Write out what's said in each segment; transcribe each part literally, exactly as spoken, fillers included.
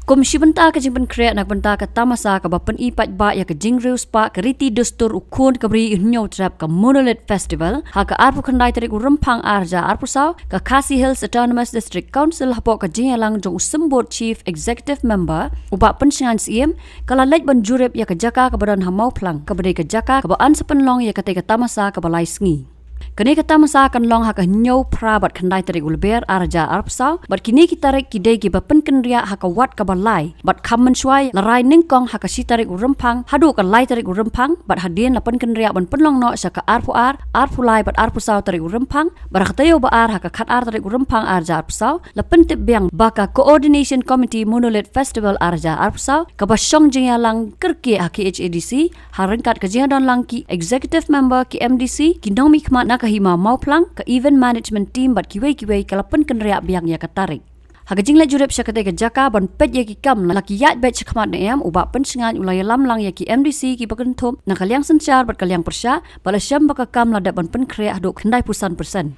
Kum shi bynta ka jingpynkhreh na ka bynta ka tamasa kaba pyni paidbah ïa ka jingriewspah ka riti dustur u khun ka bri u hynñiew trep ka Monolith Festival, ha ka arphew khyndai tarik u Rymphang ar hajar arphew saw, ka Khasi Hills Autonomous District Council hapoh ka jingïalang jong u Symbud Chief Executive Member u Bah Pynshngain Syiem, ka la leit ban jurip ïa ka jaka kaba don ha Mawphlang, kaba dei ka jaka kaba yn sa pynlong ïa katei ka tamasa kaba lai sngi. Kane ka tamasa kan long ha ka hynñiew, phra bad khyndai tarik u Lber ar hajar arphew saw, bad kine ki tarik ki dei kiba pynkynriah ha ka wat kaba lai, bad kham mynshuwa la rai nyngkong ha ka shi tarik u Rymphang haduh ka lai tarik u Rymphang, bad hadien la pynkynriah ban pynlong noh sha ka arphew ar, arphew lai bad arphew saw tarik u Rymphang, bad ha ka taïew ba ar ha ka khatar tarik u Rymphang ar hajar arphew saw, la pyntip biang ba ka Coordination Committee Monolith Festival ar hajar arphew saw, kaba shong jingïalang kyrkieh ha K H A D C, ha ryngkat ka jingdon lang ki executive member, ki M D C, ki nongmihkhmat na ka Hima Mawphlang, ka event management team bad kiwei kiwei, ka la pynkynriah biang ïa ka tarik. Ha ka jingleit jurip sha katei ka jaka ban peit ïa ki kam, la ki ïaid beit shakhmat ne em, u Bah Pynshngain u la ïalam lang ïa ki M D C kiba kynthup na ka liang synshar bad ka liang pyrshah, bad la shem ba ka kam la dep ban pynkhreh haduh khyndai phew san percent.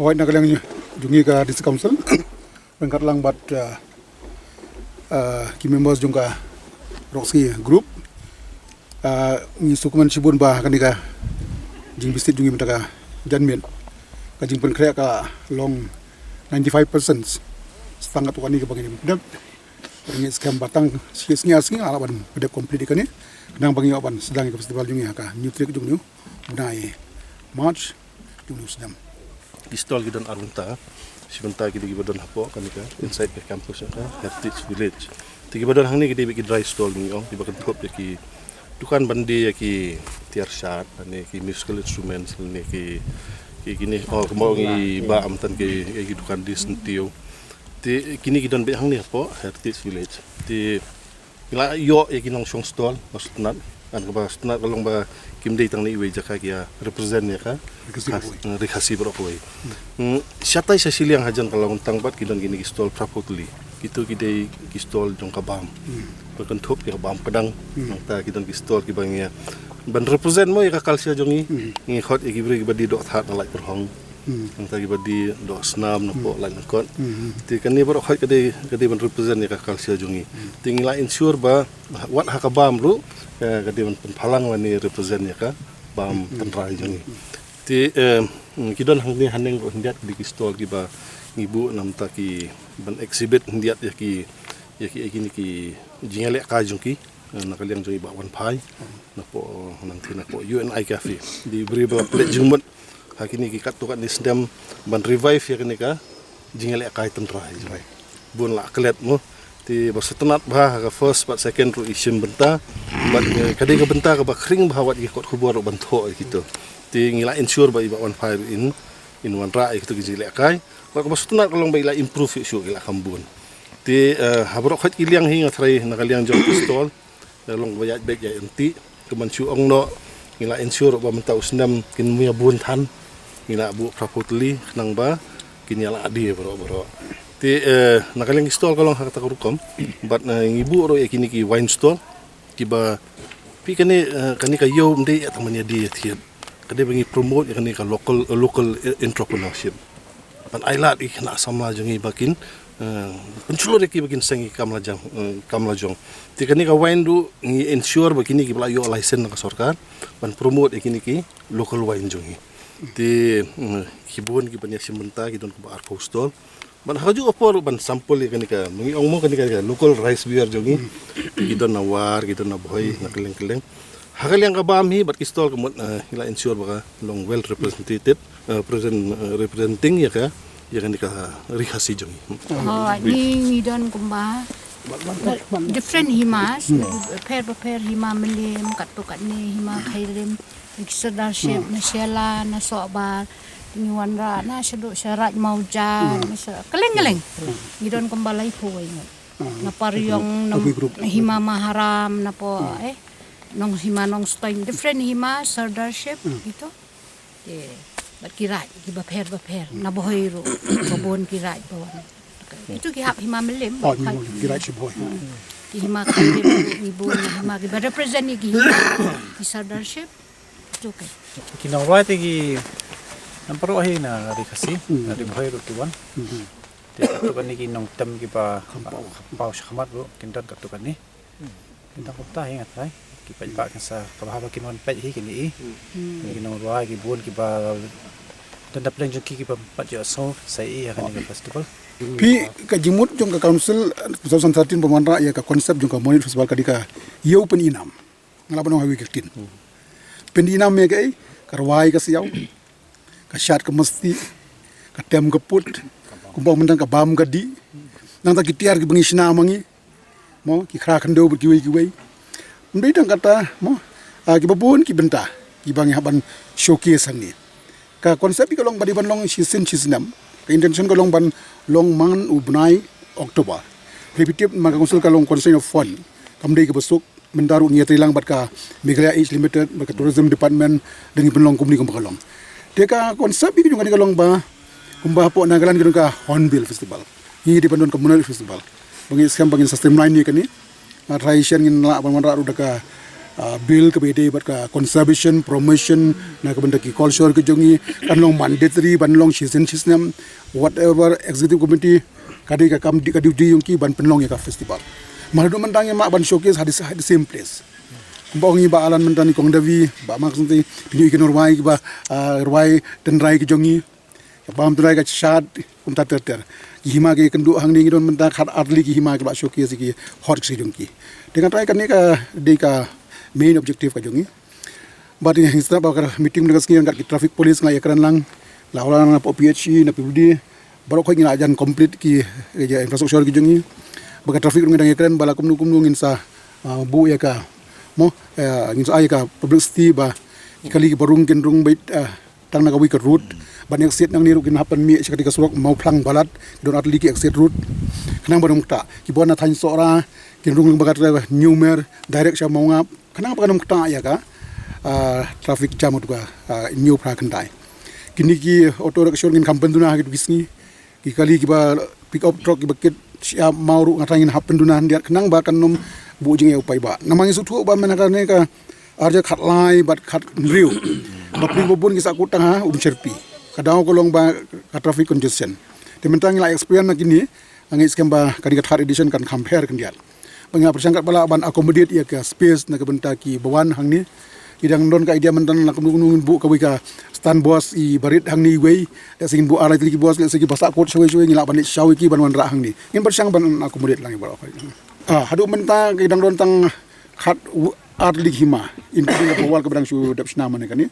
Oi, na ka liang jong ngi ka District Council ryngkat lang bad, uh, uh, ki members jong ka Roxy Group, uh, ngi sngewkmen shibun ba kane ka jingvisit jong ngi mynta ka janmiet, ka jingpynkhreh ka long ninety-five percent. Sa tang katto katne kaba ngi dep, ngi skhem ba tang shi sngi ar sngi la ban dep complete kane, khnang ba ngi ïoh ban sdang ïa ka festival jong ngi ha ka hynñiew tarik jong une u bnai March jong une u snem. Ki stall ki don ar bynta, shi bynta ki dei kiba don hapoh kane ka inside ka campus ka Heritage Village. Te kiba don hangne ki dei ki dry stall ngi ong, kiba kynthup ïa ki dukan ban die ïa ki tiar shad, ne ki musical instruments, ne ki, ki, kine, oh, kumba ong i Bah mynta, ki, ki dukan die syntiew. Te kine ki don beit hangne hapoh Heritage Village. Te ngi la ïoh ïa ki nongshong stall ba sngewtynnat, kaba sngewtynnat ka long ba kim dei tang na iwei i jaka, ki ïa represent ïa ka Ri Khasi baroh kawei. Hmm, shatai sha shiliang hajan ka la wan tang pat ki don kine ki stall phra phew tylli. Kito ki dei ki stall jong ka bam. Hmm. Ba kynthup ïa ka bam kdang. Hmm. Nangta ki don ki stall kiba ngi ïa ban represent mo ïa ka culture jong ngi. Hmm. Ngi khot ïa ki briew kiba die doh thad na Laitkynrong. Hmm. Nangta kiba die doh snam na, hmm, poh Laitkynrong. Hmm. Te kane baroh khoit ka dei, ka dei ban represent ïa ka culture jong ngi. Hmm. Te ngi la ensure ba wat ha ka bam ruh, eh, ka dei ban pynphalang lane represent ïa ka bam, hmm, tynrai jong ngi. Te, eh, ki don hangne haneng ruh khyndiat ki stall kiba ngi buh namar ki ban exhibit khyndiat ïa ki, ïa ki, ïa kine ki jingïalehkai jong ki, eh, na ka liang jong i Bah Wanphai, napoh, nangta napoh U N I Cafe. Dei briew ba la pynleit jingmut ha kine ki katto katne snem ban revive ïa kane ka jingïalehkai tynrai. Bun la klet mo. Te ba sngewtynnat bha ha ka first bad second ruh i shim bynta. Bad, eh, ka dei ka bynta kaba khring bha, wat ïa ki kot khubor ruh ban thoh ïa kito. Te ngi la ensure ba i Bah Wanphai ruh in, in wanrah ïa kito ki jingïalehkai. Bad kaba sngewtynnat ka long ba i la improve shuh, i la kham bun. Te, eh, ha baroh khoit ki liang hi, nga tharai na ka liang jong ki stall, eh, long ba ïaid beit ïaid ryntih. Kumba shu ong noh, ngi la ensure ba mynta u snem kin mih bun than. Ngi la buh phra phew tylli khnang ba kin ïa la die baroh baroh. Te, eh, na ka liang ki stall ka long ha kata ka rukom. Bad, eh, ngi buh ruh ïa kine ki wine stall kiba phi, kane, eh, kane ka ïew ym dei ïa tang ban ïa die ïa thied. Ka dei ba ngi promote ïa kane ka local, eh, local, eh, entrepreneurship. Ban ai lad ïa ki khynnah samla jong ngi ba kin, eh, pynshlur ïa ki ba kin seng ïa ki kam lajong, eh, kam lajong. Te kane ka wine ruh ngi ensure ba kine kiba la ïoh license na ka sorkar ban promote ïa kine ki local wine jong ngi. Te, mm, ki bun kiba ïa shim bynta, ki don kumba arphew stall. Ban ha kajuh ka por ban sample ïa kane ka, ngi ong mo, kane ka local rice beer jong ngi. Hmm. Ki don na War, ki don na Bhoi, hmm, na kylleng kylleng. Ha ka liang ka bam hi bad ki stall ka mut, eh, ngi la ensure ba ka long well represented, eh, present, eh, representing ïa ka, ïa kane ka Ri Khasi jong ngi. Oh, ngi, ngi don kumba different himas, pher ba pher, hima Mylliem, katto katne, hima Khyllem, ki Sirdarship, na Shella, na Sohbar, ngi wanrah na shaduh sha Raid Mawja, na sha kylleng kylleng. Ngi don kumba laiphew wei ngut. Na Pariong, na hima Maharam, na po, eh, Nong, hima Nongstoiñ, different hima, Sirdarship, gitu. Te, bad ki raid, kiba pher ba pher, na Bhoi ruh, ba bun ki raid ba wan. Itu ki hap hima Mylliem, oh, ba hima Mylliem, ki raid sha Bhoi. Ki hima Khyllem ruh, ngi bun, hima kiba represent ïa ki hima, ki Sirdarship, itu kan. Ki nongrwai te ki, namar ruh hi na Ri Khasi, na Ri Bhoi ruh ki wan. Te katto katne ki nongtem kiba, khampaw, khampaw shakhmat ruh, kin don katto katne. Kin don kumta hi nga trai. Ki paidbah kin sa, kaba haba kin wan peit hi kin i. Ki nongrwai ki bun kiba don da pdeng jong ki kiba pat ïohsngew sa i ïa kane ka festival. Phi, ka jingmut jong ka council, two thousand thirteen ba wanrah ïa ka concept jong ka Monit Festival ka dei ka ïew pyni nam. Nga lah ban ong ha kawei ka ktien. Pyni nam ïa kaei, ka rwai ka siaw, ka shad ka masti, ka tem ka put, kumba mynta ka bam ka dih. Nangta ki tiar kiba ngi shna ma ngi. Mo, ki khra khyndew bad kiwei kiwei. Ym dei tang kata, mo, ah, kiba bun ki bynta kiba ngi hap ban showcase hangne. Ka concept ka long ba dei ban long shisien shisnem. Ka intention ka long ban long man u bnai October. Hynrei phi tip namar ka council ka long constraint of fund. Kam dei kaba suk. Mynta ruh ngi ïatrei lang bad ka Meghalaya Age Limited, bad ka Tourism Department, da ngi pynlong kumne kumba ka long. Te ka concept ka jong kane ka long ba, kumba hapoh Nagaland ka don ka Hornbill Festival. Ngi dei ban don ka Monit Festival. Ba ngi skhem ba ngin sa streamline ïa kane. Nga trai shen ngin lah ban wanrah ruh da ka, ah, bill kaba ïadei bad ka conservation, promotion, na ka bynta ki culture ka jong ngi, kan long mandatory, ban long shisien shisnem, whatever executive committee, ka dei ka kam, ka duty jong ki ban pynlong ïa ka festival. Mar haduh mynta ngi mah ban showcase ha the, ha the same place. Kumba ong i Bah Alan mynta, i Kong Davi, Bah Mark Senti, pynïoh ïa ki nongrwai kiba, ah, rwai tynrai ki jong ngi. Ka bam tynrai, ka shad, kumta ter ter. Ki hima ki kynduh hangne ngi don mynta khat ar tylli ki hima kiba showcase ïa ki hok ki jong ki. Te nga trai kane ka dei ka main objective ka jong ngi. Bad ngi sngewthuh ba ka meeting mynta ka sngi ngi kat ki traffic police ngi la ïakren lang. La wan lang na P H E, na P W D. Baroh khoit ngi la jan complete ki, ki infrastructure ki jong ngi. Ba ka traffic ruh ngi dang ïakren ba la kumno kumno ngin sa, ah, buh ïa ka, mo, eh, ngin sa ai ïa ka publicity ba ki kali kiba rung kin rung beit, ah, tang na kawei ka route. Ban exit nangne ruh kin hap ban mih sha kata ka surok Mawphlang Balat, ki don ar tylli ki exit route. Khnang ban ym ktah. Kiba wan na thaiñ Sohra kin rung lyngba kata New Mer, direct sha Mawngap. Khnang ba kan ym ktah ïa ka, ah, traffic jam haduh ka, ah, hynñiew phra khyndai. Kine ki auto rickshaw ngin kham pynduna ha kito ki sngi. Ki kali kiba pick up truck kiba kit shyiap maw ruh nga trai ngin hap pynduna khyndiat khnang ba kan ym buh jingeh u paidbah. Namar ngi sngewthuh ba mynta kane ka ar hajar khatlai bad khathynriew, bapli babun ki sahkut tang ha Umshyrpi. Ka daw ka long ba ka traffic congestion. Te mynta ngi la experience na kine, nga ngeit skhem ba kane ka third edition kan kham pher khyndiat. Ba ngi la pyrshang katba lah ban accommodate ïa ka space na ka bynta kiba wan hangne. Ki dang don ka idea mynta la kumno kumno ngin buh kawei ka stand bus iba rit hangne iwei. Lehse ngin buh ar lai tylli ki bus, lehse kiba sahkut shawei shawei ngi lah ban leit shaw ïa ki ban wanrah hangne. Ngin pyrshang ban accommodate lang ïa baroh. Ah, haduh mynta ki dang don tang khat u-, ar tylli ki hima, including ka Bhowal kaba dang shu dep shna mynne kane.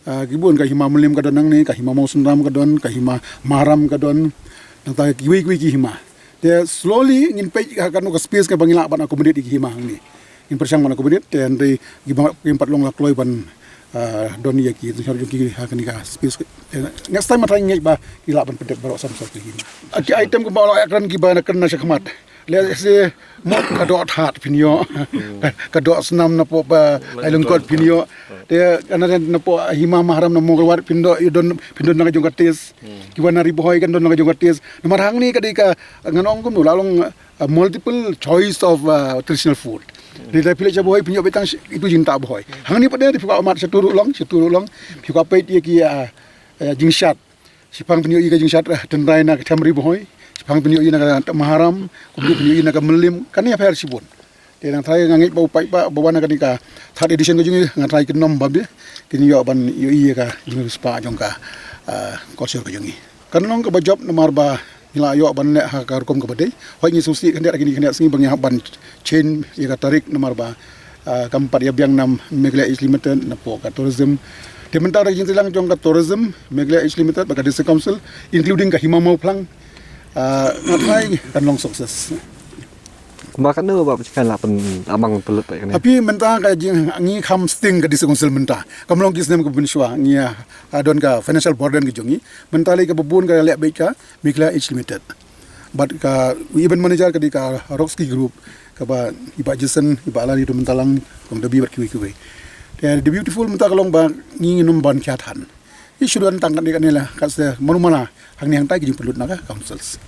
Ah, ki bun, ka hima Mylliem ka don hangne, ka hima Mawsynram ka don, ka hima Maharam ka don. Nangta kiwei kiwei ki hima. Te slowly ngin peit ha kano ka space kaba ngi lah ban accommodate ïa ki hima hangne. Ngin pyrshang ban accommodate, te hynrei kiba, kim pat long la kloi ban, ah, don ïa ki, ki ha kane ka space. Te next time nga trai ngeit ba ngi lah ban pynthut baroh sam sam ki hima. Ah, ki item kumba la ïakren kiba na kren na shakhmat. Lehse mo ka doh Thad phin ïoh. Ka, ka doh Snam napoh ba Lailungkot phin ïoh. Te kane napoh hima Maharam na Mawkyrwat phin don, phin don na ka jong ka taste. Kiba na Ri Bhoi kan don na ka jong ka taste. Namar hangne ka dei ka, ngan ong kumno, la long, uh, multiple choice of, uh, traditional food. Dei da phi leit sha Bhoi phin ïoh beit tang shi-, itu jingtah Bhoi. Hangne pat de phi kwah mad shatu ruh long, shatu ruh long. Phi kwah peit ïa ki, uh, uh, jingshad. Shiphang phin ïoh ïa ka jingshad, eh, tynrai na ka them Ri Bhoi. Shiphang phin ïoh ïa na ka Maharam, kumjuh phin ïoh ïa na ka Mylliem, kane ïapher shibun. Te nga trai nga ngeit ba u paidbah ba wan na kane ka third edition ka jong ngi, nga trai kin ym bam bha, kin ïoh ban ïoh ïa ka jingriewspah jong ka, eh, culture ka jong ngi. Kan long kaba jop namar ba ngi la ïoh ban leh ha ka rukom kaba dei. Hooid ngi sngewsih khyndiat ha kine ki khyndiat sngi ba ngi hap ban change ïa ka tarik namar ba Ah, kam pat ïa biang na Meghalaya H Limited, na pok ka tourism. Te mynta ka jingtreilang jong ka tourism, Meghalaya H Limited, bad ka District Council, including ka Hima Mawphlang. Ah, nga trai kan long success. Kumba katno ba pynshai la pyn amang pynlut pat kane. Api mynta ka jing ngi kham sting ka District Council mynta. Kam long ki snem ka bun shwa ngi, ah, don ka financial burden ka jong ngi. Mynta lei ka bun ka leh beit ka Meghalaya H Limited. Bad ka event manager ka dei ka Roxy Group, kaba i Bah Jason, i Bah Alan, i Dum Talang, kong Dabi bad kiwei kiwei. Te the beautiful mynta ka long ba ngi ngin ym ban khia than. I shu don tang kane kane la, ka se manu mana hangne hangtai ki jingpynlut na ka councils.